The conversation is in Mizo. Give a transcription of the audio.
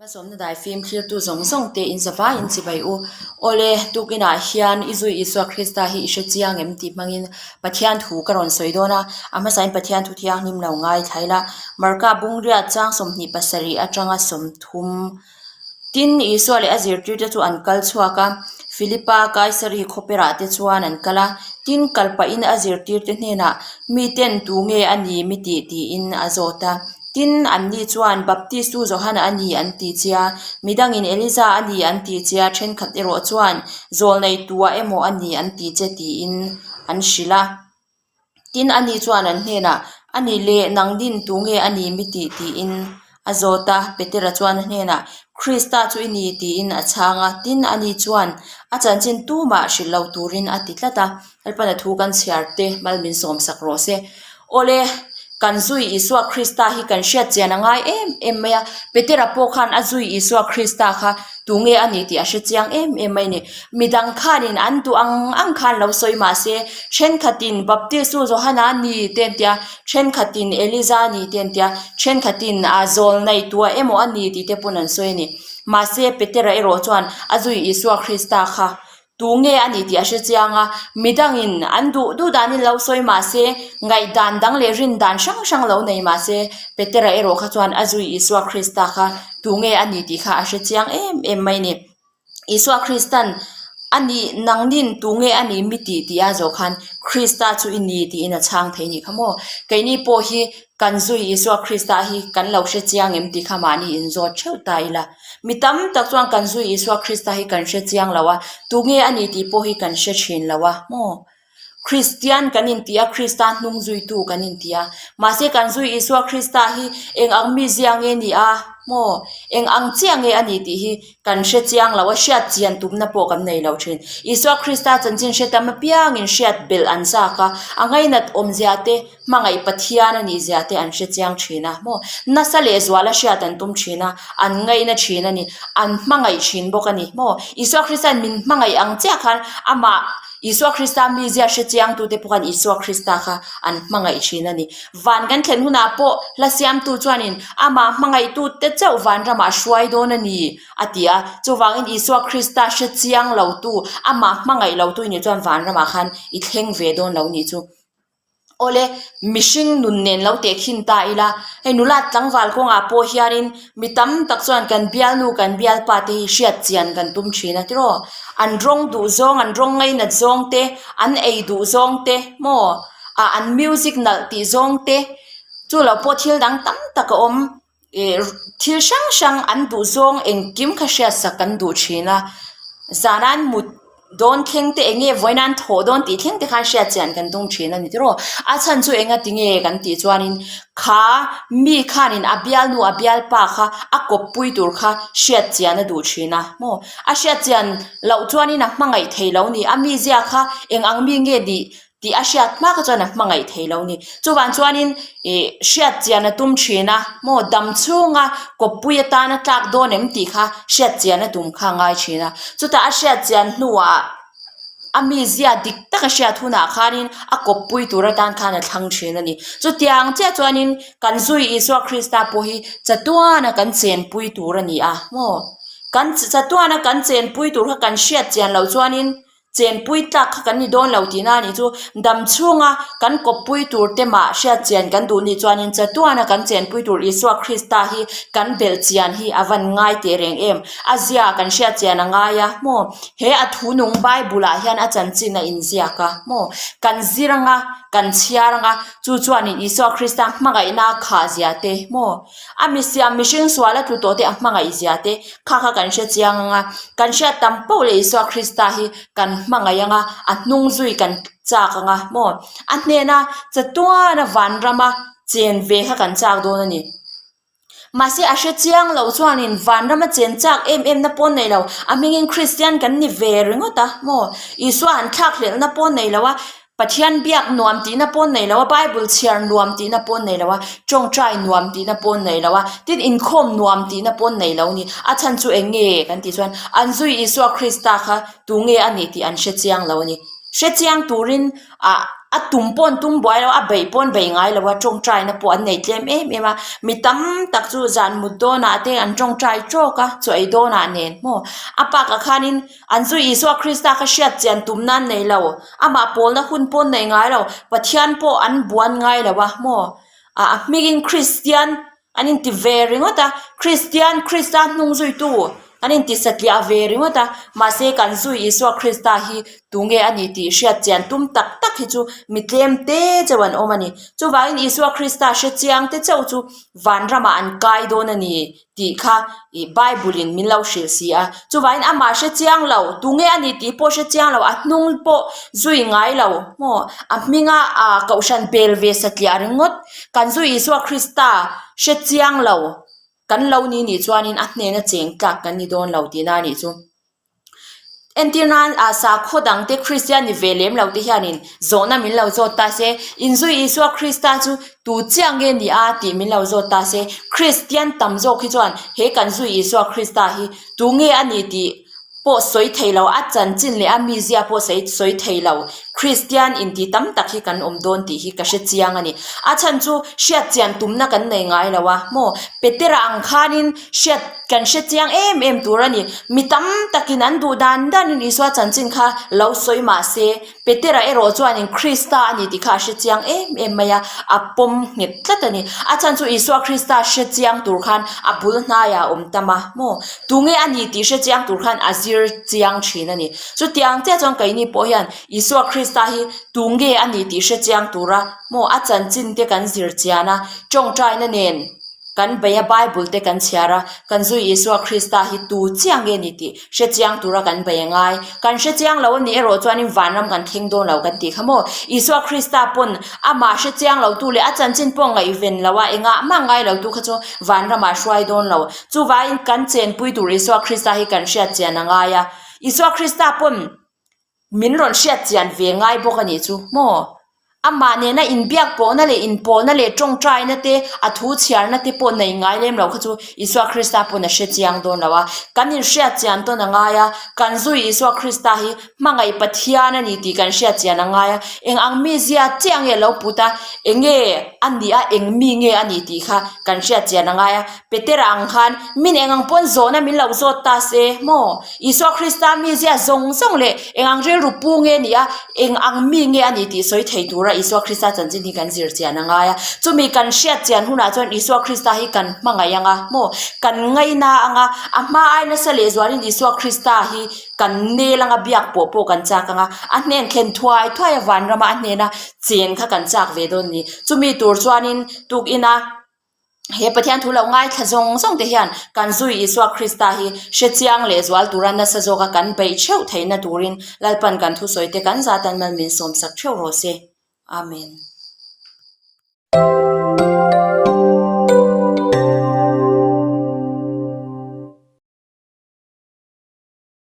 Malsawmna daifim thlirtu zawng zawng te in zavai in chibai u. Awle, tukinah hian i zui Isua Krista hi i hre chiang em tih hmangin Pathian thu ka rawn sawi dawn a, a hmasain Pathian thu thianghlim lo ngaithla ila. Marka Bungriat chang 27 atanga 30 Tin, Isua leh a zirtirte chu an kal chhuak a, Philipa Kaisari khawperah te chuan an kal a. Tin, kal pahin a zirtirte hnenah, Miten tu nge a ni mi tih? tiin a zawt a. Tin, anni chuan, Baptistu Johana a ni an ti che a, midangin Eliza a ni an ti che a, thenkhat erawh chuan, Zawlneitua emaw a ni an ti che tiin an hrilh a. Tin, ani chuan an hnenah, A ni le, nang din tu nge a ni mi tih? tiin a zawt a. Petera chuan a hnenah, Krista chu i ni, tiin a chhang a. Tin, ani chuan a chanchin tumah hrilh lo turin a ti tlat a. Lalpana thu kan chhiar te mal min sawmsak rawh se. Awle, kan zui Isua Krista hi kan hriat chian a ngai em em mai a. Petera pawh khan a zui Isua Krista kha tunge a ni tih a hre chiang em em mai a ni. Midang khanin an duh ang ang khan lo sawi mah se, thenkhatin Baptistu Johana a ni te an tia, thenkhatin Eliza a ni te an tia, thenkhatin a zawl ngaihtuah emaw a ni tih te pawn an sawi a ni. Mahse, Petera erawh chuan a zui Isua Krista kha tunge a ni tih a hre chiang a, midangin an duh duh danin lo sawi mah se, ngaihdan dang leh rin dan hrang hrang lo nei mah se, Petera erawh kha chuan a zui Isua Krista kha tunge a ni tih kha a hre chiang em em mai a ni. Isua Kristan a nih nangnin tunge a nih mi tih tih a zawh khan Krista chu i ni tiin a chhang thei nih kha maw? Keini pawh hi kan zui Isua Krista hi kan lo hre chiang em tih kha mahni inzawt theuh ta ila. Mi tam tak chuan kan zui Isua Krista hi kan hre chiang lo a, tunge a nih tih pawh hi kan hre thin lo a maw? Kristian kan inti a, Krista hnung zuitu kan inti a. Mahse kan zui Isua Krista hi eng ang mizia nge ni a maw? Eng ang chiah nge a ni tih hi kan hre chiang lo a, hriat chian tumna pawh kan nei lo thin. Isua Krista chanchin hre tam apiangin hriat belh an chak a, a ngainat awmzia te, Hmangaih Pathian a nih zia te an hre chiang thin a maw? Nasa leh zuala hriat an tum thin a, an ngaihna thin a ni, an hmangaih thin bawk a ni maw? Isua Krista'n min hmangaih ang chiah khan amah Isua Krista mizia hre chiangtute pawh khan Isua Krista kha an hmangaih thin a ni. Van kan thlen hunah pawh hla siamtu chuanin amah hmangaihtute chauh vanramah hruai dawn a ni a ti a, chuvangin Isua Krista hre chiang lotu, amah hmangaih lotu i nih chuan vanramah khan i thleng ve dawn lo nih chu. Awle, mihring nun nen lo teh khin ta ila, hei nula tlangval kawngah pawh hianin mi tam tak chuan kan bialnu kan bialpa te hi hriat chian kan tum thin a tiraw? An rawng duh zawng, an rawng ngainat zawng te, an ei duh zawng te maw? Ah an music nalh tih zawng te, chu lo pawh thil dang tam tak a awm. Ih thil hrang hrang an duh zawng engkim kha hriatsak kan duh thin a zan an mut dawn thleng te eng nge vawiin an thawh dawn tih thleng te khan hriat chian kan tum thin a ni tiraw a chhan chu enga tinge kan tih chuanin kha mi khanin a bialnu a bialpa kha a kawppui tur kha hriat chian a duh thin a maw a hriat chian loh chuanin a hmangaih thei lo ni a mizia kha eng ang mi nge nih tih a hriat hma kha chuan a hmangaih thei lo ni. Chuvang chuanin ih hriat chian a tum thin a, maw dam chhunga kawppui atana tlak dawn em tih kha hriat chian a tum kha a ngai thin a. Chutah a hriat chian hnuah a mizia dik taka hriat hunah khanin a kawppui tur atan khan a thlang thin a ni. Chutiang chiah chuanin kan zui Isua Krista pawh hi chatuana kan chenpui tur a ni a, maw kan chatuana kan chenpui tur kha kan hriat chian loh chuanin Chenpui tlak kha kan ni dawn lo tihna a nih chu. Dam chhunga kan kawppui tur te mah hriat chian kan duh nih chuanin chatuana kan chenpui tur Isua Krista hi kan belh chian hi a van ngai teh reng em. A zia kan hriat chian a ngai a maw? He a thu nung Bible ah hian a chanchin a inziak a maw? Kan zir anga, kan chhiar anga, chu chuanin Isua Krista hmangaihna a khah zia te maw? A misiam mihring sual a tlu tawh te a hmangaih zia te kha kha kan hre chiang ang a, kan hriat tam poh leh Isua Krista hi kan hmangaih ang a, a hnung zui kan chak ang a maw? A hnena chatuana vanrama chen ve kha kan chak dawn a ni. Mahse a hre chiang loh chuanin vanrama chen chak em em na pawh nei lo, a hmingin Kristian kan ni ve ringawt a maw? Isua han thlak hlelhna pawh nei lo a, Pathian biak nuam tihna pawh nei lo a, Bible chhiar nuam tihna pawh nei lo a, tawngtai nuam tihna pawh nei lo a, tin inkhawm nuam tihna pawh nei lo a ni. A chhan chu eng nge kan tih chuan an zui Isua Krista kha tu nge a nih tih an hre chiang lo a ni. Hre chiang turin ah. A tum pawh an tum buai lo a, a beih pawh an bei ngai lo a, tawngtaina pawh an nei tlem em em a, mi tam tak chu zan mut dawnah te an tawngtai tawk a, chaw ei dawnah nen maw a pakah khanin an zui Isua Krista kha hriat chian tum nan nei lo, amah pawlna hun pawh an nei ngai lo, Pathian pawh an buan ngai lo a maw ah a hmingin Kristian An inti ve ringawt a, Kristian, Krista hnung zuitu an inti satliah ve ringawt a, mahse kan zui Isua Krista hi tunge a ni tih hriat chian tum tak tak hi chu mi tlem te chauh an awm a ni. Chuvangin Isua Krista hre chiang te chauh chu vanramah an kai dawn a ni tih kha ih Bible in min lo hrilh si a. Chuvangin amah hre chiang lo, tunge a ni tih pawh hre chiang lo, a hnung pawh zui ngai lo maw, a hminga ah kohhran bel ve satliah ringawt Kan zu Isua Krista hre chiang lo kan lo ni nih chuanin a hnena cheng tlak kan ni dawn lo tihna a nih chu. Entir nan ah sakhaw dang te Kristian ni ve lem lo te hianin zawhna min lo zawt ta se, in zu Isua Krista chu tu chiah nge ni a tih min lo zawt ta se, Kristian tam zawk hi chuan he kan zu Isua Krista hi tu nge a ni tih pawh sawi thei lo, a chanchin leh a mizia pawh sawi sawi thei lo. Kristian inti tam tak hi kan awm dawn tih hi ka hre chiang a ni. A chhan chu hriat chian tumna kan nei ngai lo a maw? Petera ang khanin hriat kan hre chiang em em tur a ni. Mi tam takin an duh dan danin Isua chanchin kha lo sawi mah se, Petera erawh chuanin Krista a ni tih kha a hre chiang em em mai a, a pawm nghet tlat a ni. A chhan chu Isua Krista hre chiang tur khan a bul hnaiah a awm tam a maw? Tunge a ni tih hre chiang tur khan a zir chiang thin a ni. Chutiang chiah chuan keini pawh hian Isua Krista hi tunge a ni tih hre chiang tura maw a chanchin te kan zir chian a, tawngtaina nen kan bei a, Bible te kan chhiar a, kan zui Isua Krista hi tu chiang nge ni tih hre chiang tura kan bei a ngai. Kan hre chiang lo a nih erawh chuanin vanram kan thleng dawn lo kan tih kha maw? Isua Krista pawn amah hre chiang lo tu leh a chanchin pawh ngaihven lo a, engah mah ngai lo tu kha chu vanramah hruai dawn lo. Chuvangin kan chenpui tur Isua Krista hi kan hriat chian a ngai a. Isua Krista pawn min rawn hriat chian ve ngai bawk a nih chu maw? Amah nena inbiak pawhna leh inpawhna leh tawngtaina te, a thu chhiarna te pawh nei ngai lem lo kha chu Isua Krista pawn a hre chiang dawn lo a. Kan inhriat chian tawn a ngai a, kan zui Isua Krista hi hmangaih Pathian a ni tih kan hriat chian a ngai a. Eng ang mizia chiah nge lo put a, eng nge a nih a, eng mi nge a ni tih kha kan hriat chian a ngai a. Petera ang khan min eng ang pawn zawhna min lo zawt ta se maw? Isua Krista mizia zawng zawng leh eng ang rilru pu nge ni a, eng ang mi nge a ni tih sawi thei tura Isua Krista chanchin hi kan zir chian a ngai a. Chumi kan hriat chian hunah chuan Isua Krista hi kan hmangaih ang a maw? Kan ngaina ang a, a hma ai nasa lehzualin Isua Krista hi kan nel ang a, biak pawh pawh kan chak ang a, a hnen thlen thuai thuai a vanrama a hnena chen kha kan chak ve dawn a ni. Chumi tur chuanin tukina. He Pathian thu lo ngaithla zawng zawng te hian kan zui Isua Krista hi hre chiang leh zual tura nasa zawka kan beih theuh theihna turin Lalpan kan thusawi te kan zatan mal min sawmsak theuh rawh se. Amen.